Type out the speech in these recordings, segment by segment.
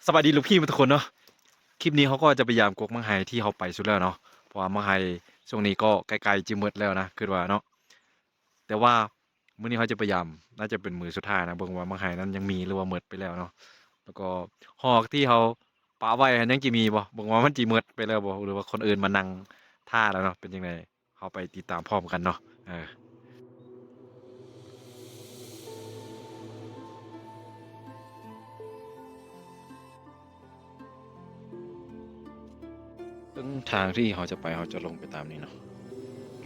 ສະບາຍດີລູກພີ່ທຸກຄົນເນາະ. ຄລິບນີ້ເຮົາກໍຈະໄປຢາມກົກໝາກໄຮທີ່ເຮົາໄປສຸດແລ້ວເນາະ ເພາະວ່າໝາກໄຮຊ່ວງນີ້ກໍໃກ້ໆຈະໝົດແລ້ວນະ ຄິດວ່າເນາະ. ແຕ່ວ່າມື້ນີ້ເຮົາຈະໄປຢາມ ໜ້າຈະເປັນມື້ສຸດທ້າຍນະ ເບິ່ງວ່າໝາກໄຮນັ້ນຍັງມີ ຫຼືວ່າໝົດໄປແລ້ວເນາະ. ແລ້ວກໍຮອກທີ່ເຮົາປະໄວ້ຫັ້ນຍັງຈະມີບໍ່ ເບິ່ງວ່າມັນຈະໝົດໄປແລ້ວບໍ່ ຫຼືວ່າຄົນອື່ນມານັ່ງຖ້າແລ້ວເນາະ ເປັນຈັ່ງໃດ ເຮົາໄປຕິດຕາມພ້ອມກັນເນາະ. ເອີ ເຊິ່ງທາງທີ່ເຮົາຈະໄປ ເຮົາຈະລົງໄປຕາມນີ້ເນາະ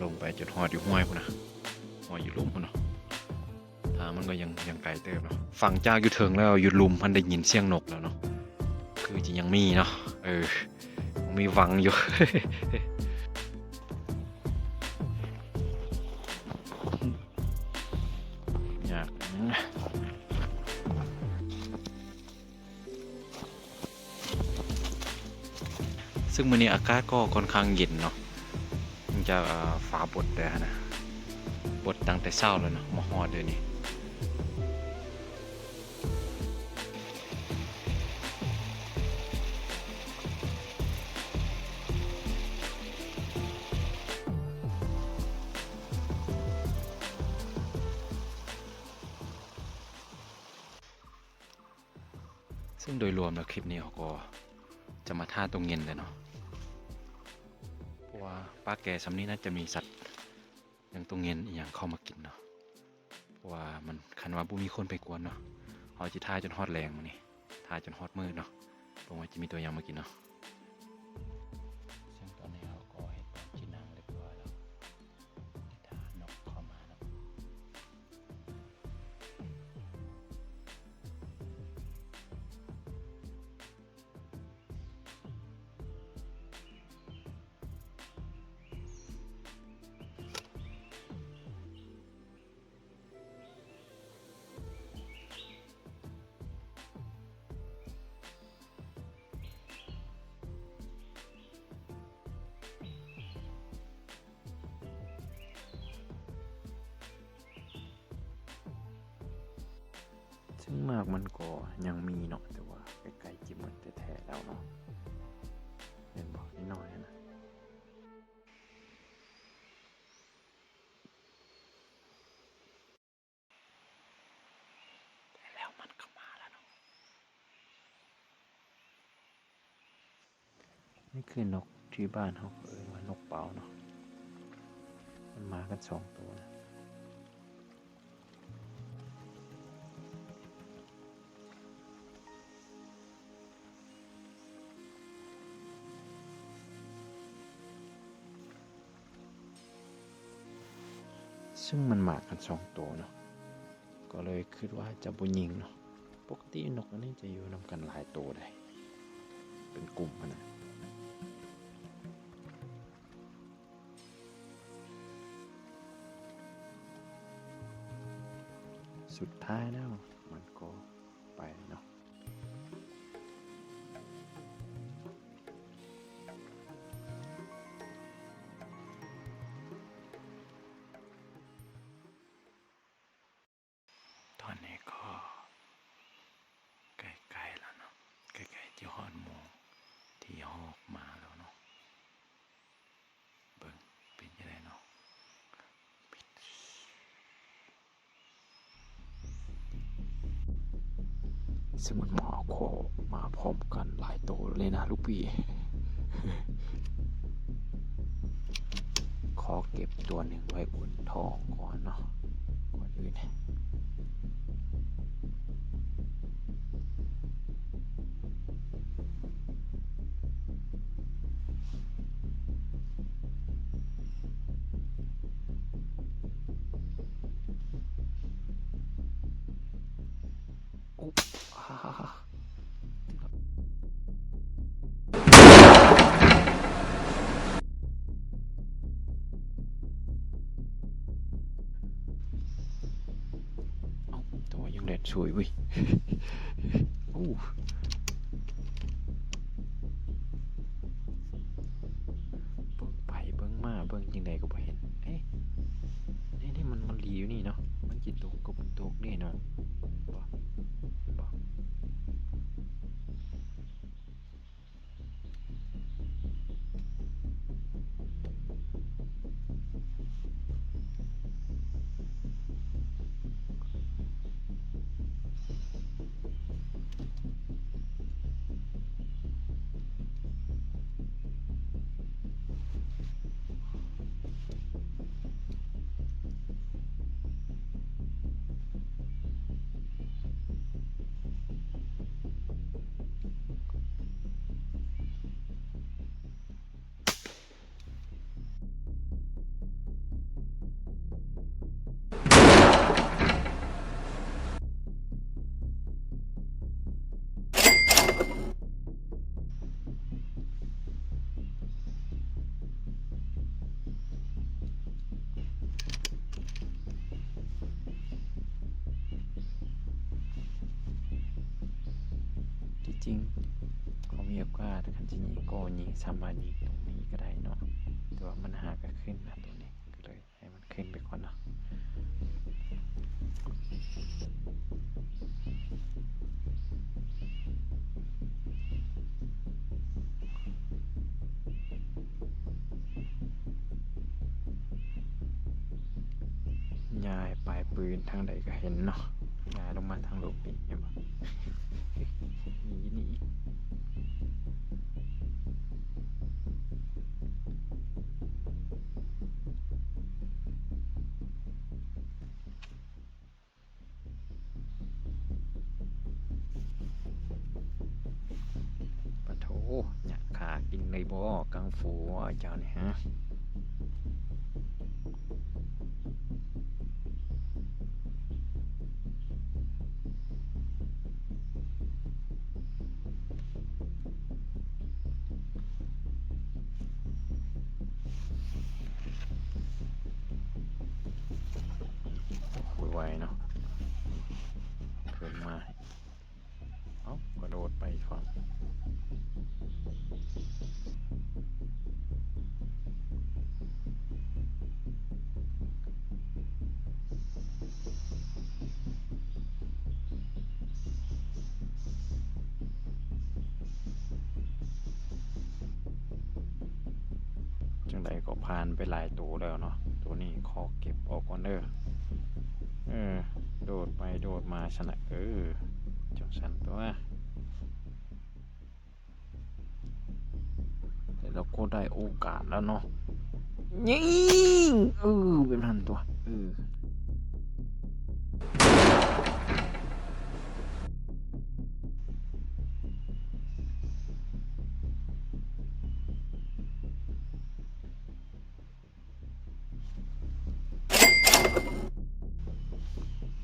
ລົງໄປຈົນຮອດຢູ່ຫ້ວຍພຸ້ນນະ ຫ້ວຍຢູ່ລຸ່ມພຸ້ນເນາະ. ທາງມັນກໍຍັງ ຍັງໄກເຕີບເນາະ ຟັງຈາກຢູ່ເທິງແລ້ວ ຢູ່ລຸ່ມຫັ້ນໄດ້ຍິນສຽງນົກແລ້ວເນາະ ຄືຈະຍັງມີເນາະ. ເອີ ຍັງມີຫວັງຢູ່. ຍາກ ເຊິ່ງມື້ນີ້ອາກາດກໍຄ່ອນຂ້າງເຢັນເນາະ ເນື່ອງຈາກ ເອີ ຟ້າບົດແດ່ຫັ້ນນະ ບົດຕັ້ງແຕ່ເຊົ້າແລ້ວເນາະ ມາຮອດດຽວນີ້. ເຊິ່ງໂດຍລວມແລ້ວ ຄລິບນີ້ເຮົາກໍຈະມາຖ້າຕົງເຢັນແຫຼະເນາະ ເພາະວ່າປ່າແກ່ຊ່ຳນີ້ໜ້າຈະມີສັດ ຢ່າງຕົງເຢັນອີ່ຫຍັງເຂົ້າມາກິນເນາະ ເພາະວ່າມັນ ຄັນວ່າບໍ່ມີຄົນໄປກວນເນາະ ເຮົາຈະຖ້າຈົນຮອດແລງມື້ນີ້ ຖ້າຈົນຮອດມື້ເນາະ ເບິ່ງວ່າຈະມີຕົວຫຍັງມາກິນເນາະ. ເຊິ່ງຕອນນີ້ເຮົາກໍເຮັດຕາມທີ່ນັ່ງຮຽບຮ້ອຍແລ້ວ ຖ້ານົກເຂົ້າມາເນາະ. ເຊິ່ງໝາກມັນກໍຍັງມີເນາະ ແຕ່ວ່າໃກ້ໆຈະໝົດແທ້ໆແລ້ວເນາະ ເຫັນບໍ່ ນ້ອຍໆຫັ້ນນະ. ແລ້ວມັນກໍມາແລ້ວເນາະ. ນີ້ຄືນົກທີ່ບ້ານເຮົາເອີ້ນວ່ານົກເປົ້າເນາະ ມັນມາກັນສອງໂຕນະ. ເຊິ່ງມັນມາກັນສອງໂຕເນາະ ກໍເລີຍຄິດວ່າຈະບໍ່ຍິງເນາະ. ປົກກະຕິນົກອັນນີ້ຈະຢູ່ນຳກັນຫຼາຍໂຕໃດ໋ ເປັນກຸ່ມຫັ້ນນະ. ສຸດທ້າຍແລ້ວມັນກໍໄປເນາະ. ຕອນນີ້ກໍໃກ້ໆແລ້ວເນາະ ໃກ້ໆຈະຮອດໝ່ອງທີ່ຮອກມາແລ້ວເນາະ. ເບິ່ງເປັນຈັ່ງໃດເນາະ. ເຊິ່ງມັນມາ ກໍມາພ້ອມກັນຫຼາຍໂຕເລີຍນະລູກພີ່. ຂໍເກັບຕົວໜຶ່ງໄວ້ອຸ່ນທ້ອງກ່ອນເນາະ ກ່ອນອື່ນ. ໂອ້ ອາ ເອົ້າ ແຕ່ວ່າຍັງແລ່ນສວຍເວີຍ. ໂອ້ ເບິ່ງໄປເບິ່ງມາ ເບິ່ງຈັ່ງໃດກໍບໍ່ເຫັນ. ເອີ ນີ້ ນີ້ມັນ ມັນລີຢູ່ນີ້ເນາະ ມັນຊິຕົກກໍບໍ່ຕົກເດ້ເນາະ. ເຫັນບໍ່ ເຫັນບໍ່? ຈິງ ເຂົາມີໂອກາດ ຄັນຊິຍິງກໍຍິງ ສາມາດຍິງຕົງນີ້ກໍໄດ້ເນາະ ແຕ່ວ່າມັນຫາກໍຂຶ້ນນະ ຕົງນີ້ກໍເລີຍ ໃຫ້ມັນຂຶ້ນໄປກ່ອນເນາະ. ຍ້າຍປາຍປືນທາງໃດກໍເຫັນເນາະ ຍ້າຍລົງມາທາງລູກນີ້ ເຫັນບໍ່? ນີ້ ນີ້. ປະໂທ ຍາດຂ້າກິນໄດ້ບໍ່ ກັງຟູເຈົ້ານີ້ ຮະ? ໂອ້ຍ ໄວເນາະ ຂຶ້ນມາ ເອົ້າ ກະໂດດໄປອີກຝັ່ງ. ຈັ່ງໃດກໍຜ່ານໄປຫຼາຍໂຕແລ້ວເນາະ ໂຕນີ້ຂໍເກັບອອກກ່ອນເດີ. ເອີ ໂດດໄປໂດດມາຊັ້ນນະ ເອີ ຈັ່ງຊັ້ນຕົວະ. ແຕ່ລາວກໍໄດ້ໂອກາດແລ້ວເນາະ ຍິງ ເອີ ແບບນັ້ນຕົວະ ເອີ.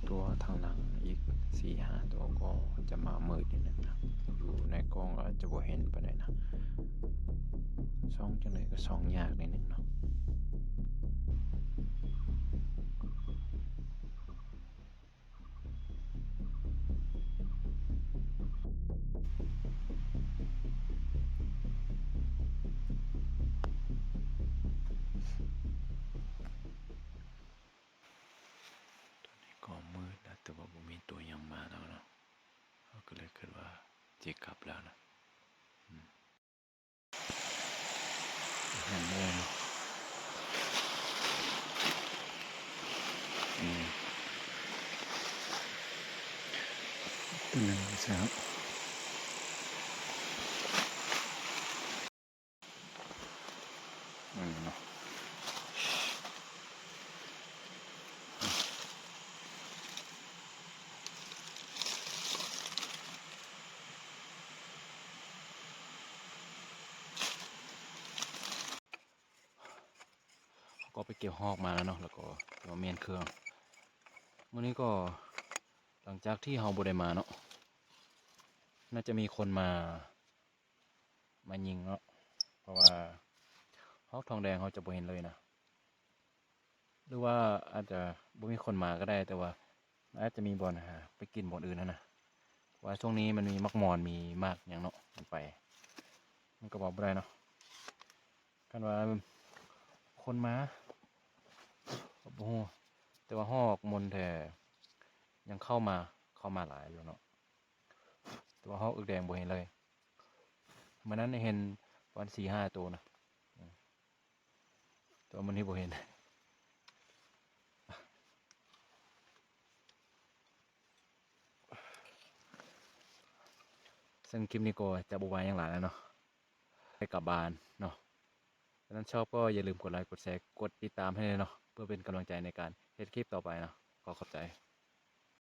ຕົວທາງຫຼັງອີກສີ່ຫ້າຕົວກໍຈະມາມືດນິດໜຶ່ງນະ ຢູ່ໃນກ້ອງອາດຈະບໍ່ເຫັນປານໃດນະ ສ່ອງຈັ່ງໃດກໍສ່ອງຍາກນິດໜຶ່ງເນາະ. ຕອນນີ້ກໍມືດແລ້ວ ແຕ່ວ່າບໍ່ມີຕົວຫຍັງມາແລ້ວເນາະ ເຮົາກໍເລີຍຄິດວ່າຊິກັບແລ້ວນະ ອືມ. ເຫັນແລ້ວເນາະ ອືມ ຕົວໜຶ່ງຊະ ອືມ ເນາະ. ເຮົາກໍໄປເກັບຮອກມາແລ້ວເນາະ ແລ້ວກໍເກັບມາມ້ຽນເຄື່ອງ. ມື້ນີ້ກໍຫຼັງຈາກທີ່ເຮົາບໍ່ໄດ້ມາເນາະ ໜ້າຈະມີຄົນມາ ມາຍິງເນາະ ເພາະວ່າຮອກທອງແດງເຮົາຈະບໍ່ເຫັນເລີຍນະ ຫຼືວ່າອາດຈະບໍ່ມີຄົນມາກໍໄດ້ ແຕ່ວ່າມັນອາດຈະມີບ່ອນຫາໄປກິນບ່ອນອື່ນຫັ້ນນະ ເພາະວ່າຊ່ວງນີ້ມັນມີໝາກໝອນ ມີໝາກຫຍັງເນາະ ມັນໄປ ມັນກໍບອກບໍ່ໄດ້ເນາະ. ຄັນວ່າຄົນມາກໍບໍ່ຮູ້ ແຕ່ວ່າຮອກມົນແທ້ຍັງເຂົ້າມາ ເຂົ້າມາຫຼາຍຢູ່ເນາະ ແຕ່ວ່າຮອກອຶກແດງບໍ່ເຫັນເລີຍ. ມື້ນັ້ນເຫັນປະມານສີ່ຫ້າໂຕນະ ແຕ່ວ່າມື້ນີ້ບໍ່ເຫັນ. ເຊິ່ງຄລິບນີ້ກໍຈະບໍ່ວ່າຫຍັງຫຼາຍແລ້ວເນາະ ໄດ້ກັບບ້ານເນາະ. ສະນັ້ນຊອບກໍຢ່າລືມກົດໄລ ກົດແຊ ກົດຕິດຕາມໃຫ້ແດ່ເນາະ ເພື່ອເປັນກຳລັງໃຈໃນການເຮັດຄລິບຕໍ່ໄປເນາະ. ຂໍຂອບໃຈ.